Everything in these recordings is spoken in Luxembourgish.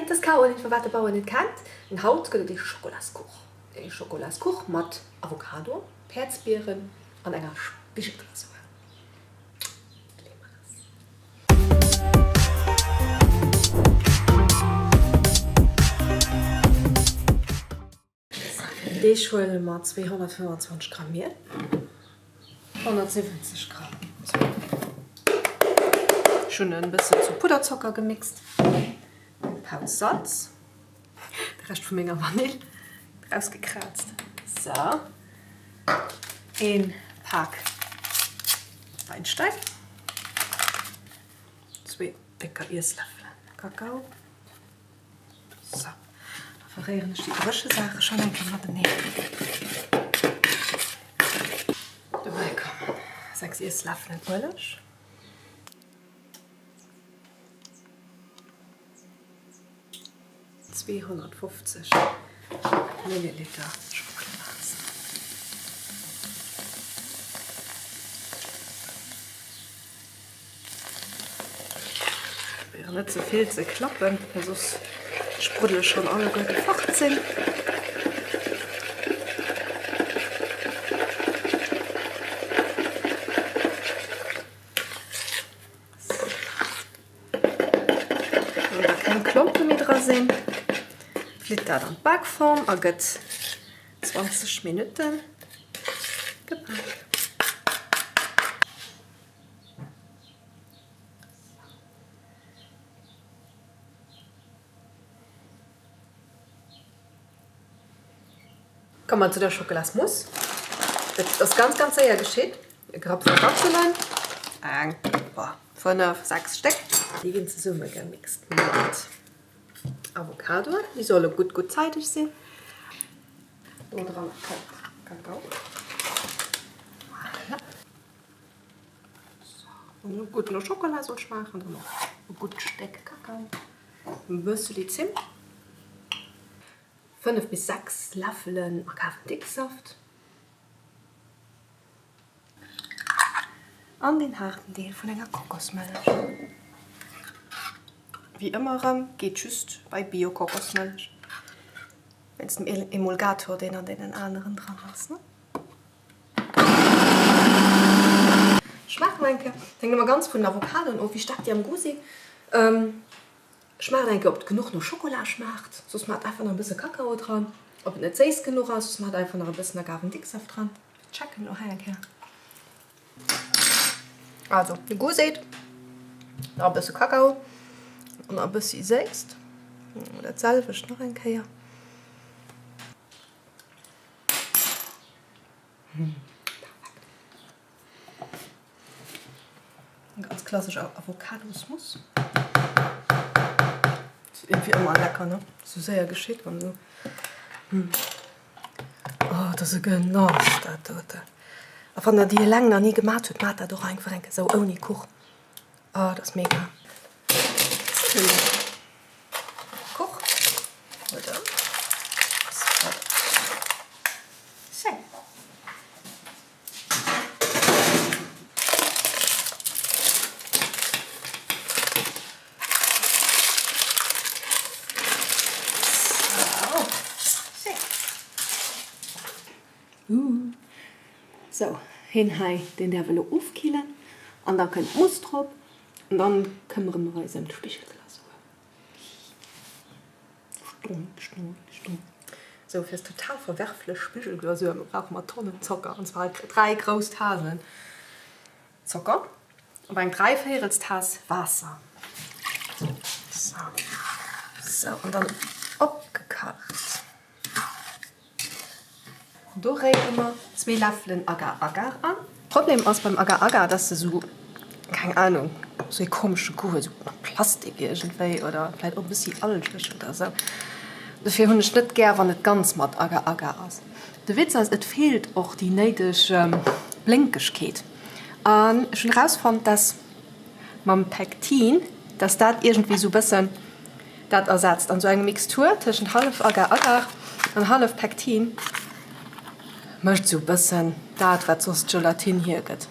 Moien, 't ass Caroline vu Wat de Bauer net kennt. An haut gëtt et ee Schokolaskuch. Ee Schokolaskuch mat Avocado, Päerdsbieren an enger Spigelglasur. Fir den Deeg huele mer 225 Gramm Miel, 170 Gramm Zocker, ech hunn en bëssen zu Pudderzocker gemixt, eng Pauz Salz, de Rescht vu menger Vanill rausgekraazt, sou, een Pak Weinstein, zwee décker Iessläffelen Kakao. Sou, da verréieren ech déi dréche Saache schonn eng Kéier mateneen. Dobäi kommen 6 Iessläffelen Ueleg. 250 Milliliter Spruddelwaasser. Probéieren net ze vill ze klappen, well soss spruddele schonn alleguer déi fort sinn. Wann da keng Klompe méi dra sinn, flitt dat an d'Bakform a gëtt 20 Minutte gebak. Komme mer zu der Schokolasmousse. Dat ass ganz ganz séier geschitt. E Grapp voll Dattelen, eng, boah, 5, 6 Stéck. Déi ginn zesumme gemixt mat Avocadoen. Déi solle gutt gutt zeideg sinn. Do dran kënnt Kakao. Voilà. Wann e gutt no Schokola soll schmaachen, dann och e gutt Stéck Kakao, e bësseli Zimt, 5 bis 6 Läffelen Agavendicksaft an den haarden Deel vun enger Kokosmëllech. Wéi ëmmer erëm, geet just bei Bio-Kokosmëllech, wéinst dem Emulgator, deen an deenen aneren dran ass. Schmaacht mol eng Kéier. Hänkt ëmmer ganz vun den Avocadoen of, wéi staark déi am Goût sinn. Schmaacht eng Kéier, ob et genuch no Schokola schmaacht, soss maacht einfach nach e bësse Kakao dran. Ob et net séiss genuch ass, soss maacht einfach nach e bëssen Agavendicksaft dran. Checken elo hei eng Kéier. Also, de Goût seet, nach e bësse Kakao an nach e bëssi Séisst. Dat selwecht nach eng Kéier. Ganz klassesch Avocadosmousse. Ass iergendwéi ëmmer lecker, ne? Sou séier geschitt an esou. Oh, dat ass e Genoss, dat doten. A wann der déi eleng nach ni gemat hutt, maacht dat och einfach eng Kéier esou ouni Kuch. Oh, dat ass mega. Kuch oder Schéin. Sou, heen hei, deen däerf elo ofkillen an da kënnt d'Mousse drop an dann këmmere mer eis ëm d'Spigelglasur. Stonk, stonk, stonk. Sou, fir s total verwerflech Spigelglasur brauche mer Tonnen Zocker, an zwar 3 grouss Tasen Zocker op eng Dräivéierelstaass Waasser. Sou, sou, an dann opgekacht. Do réiere mer zwee Läffelen Agar-Agar an. Problem ass beim Agar-Agar, dass se sou, keng Ahnung, sou ee komesche Goût huet, sou no Plastik iergendwéi oder vläit och e bëssi algeg oder sou. Dofir hunn ech net gär, wann et ganz mat Agar-Agar ass. De Witz ass, et feelt och déi néideg Blénkegkeet. An ech hunn erausfonnt, dass mam Pektin, dass dat iergendwéi sou bëssen dat ersetzt. An sou eng Mixtur tëschent hallef Agar-Agar an hallef Pektin mécht sou bëssen dat, wat soss d'Gelatine hiergëtt.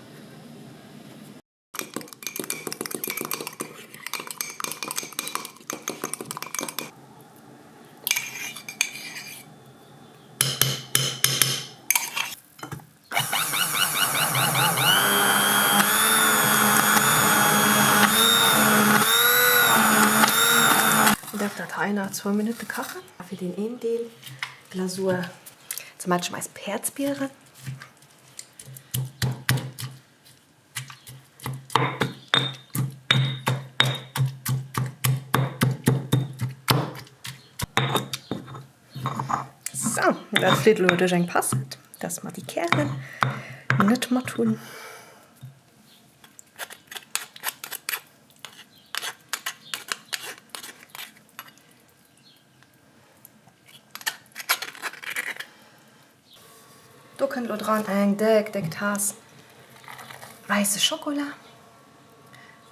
Däerf dat hei nach zwou Minutte kachen. A fir deen een Deel Glasur zermatschen mer eis Päerdsbieren. Sou, dat flitt elo duerch eng Passette, dass mer déi Kären net mat hunn. Do kënnt elo dran eng déck, déck Taass wäisse Schokola.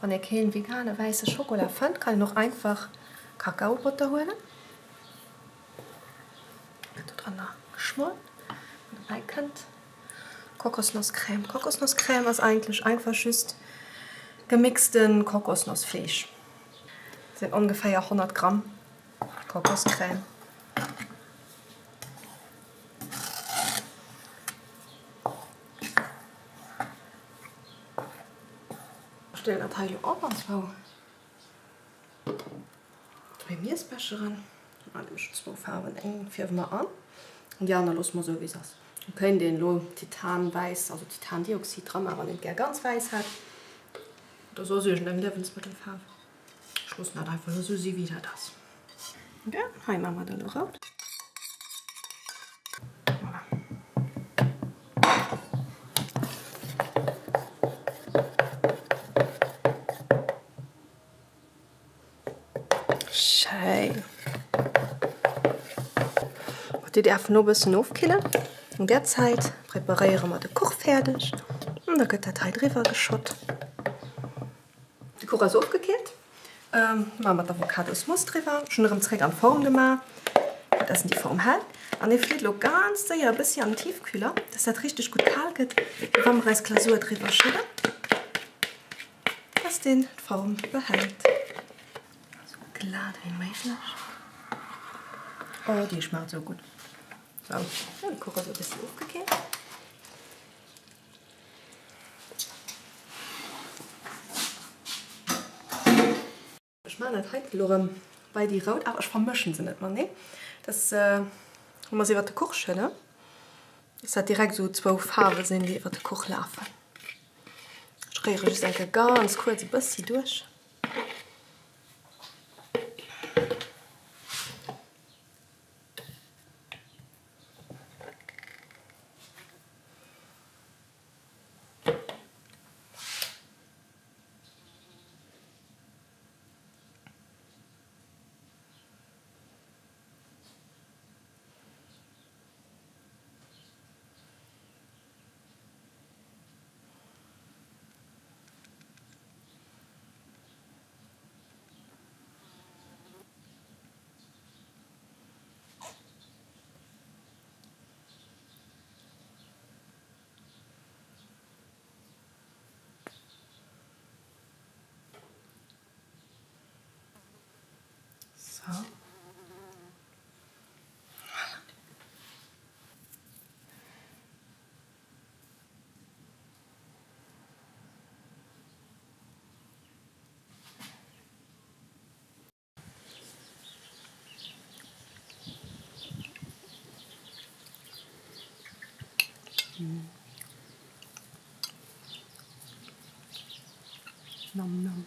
Wann ee keen vegane wäisse Schokola fënnt, kann een och einfach Kakaobotter huelen. Gëtt do dran nach geschmolt. An dobäi kënnt Kokosnosscrème. Kokosnosscrème ass eigentlech einfach just gemixte Kokosnossfleesch. Dat sinn ongeféier 100 Gramm Kokoscrème. Stellen dat hei elo op an zwou zwéi Miessbecheren. Ech mëschen zwou Faarwen, eng fierwe mer an an déi aner loosse mer esou wéi se ass. Et kéint een elo Titanwäiss, also Titandioxid dra maachen, wann een et gär ganz wäiss hätt oder soss iergendeng Liewensmëttelfaarf. Ech loossen dat einfach elo esou si wéi dat ass. Ok, hei maache mer dat elo rout. Voilà. Schéin. Déi däerfen elo e bëssen ofkillen. An där Zäit preparéiere mer de Kuch fäerdeg an da gëtt dat hei driwwer geschott. De Kuch ass ofgekillt. Maache mer d'Avocadosmousse driwwer. Ech hunn erëm zréck an d'Form gemaach, fir dass en déi Form hält. An e flitt elo ganz séier e bëssi an den Tiefkühler, dass dat richteg gutt kal gëtt, fir wa mer eis Glasur driwwer schëdden, dass deen d'Form behält. Sou glat wéi méiglech. Oh, déi schmaacht sou gutt. Sou, de Kuch ass e bëssi ofgekillt. Ech maachen dat heiten elo erëm bei déi rout, awer ech vermëschen se net mateneen, dass wa mer se iwwert de Kuch schëdden, dass dat direkt esou zwou Faarwe sinn, déi iwwert de Kuch lafen. Ech réiere just eng Kéier ganz kuerz e bëssi duerch. Sou. Voilà. Nom nom.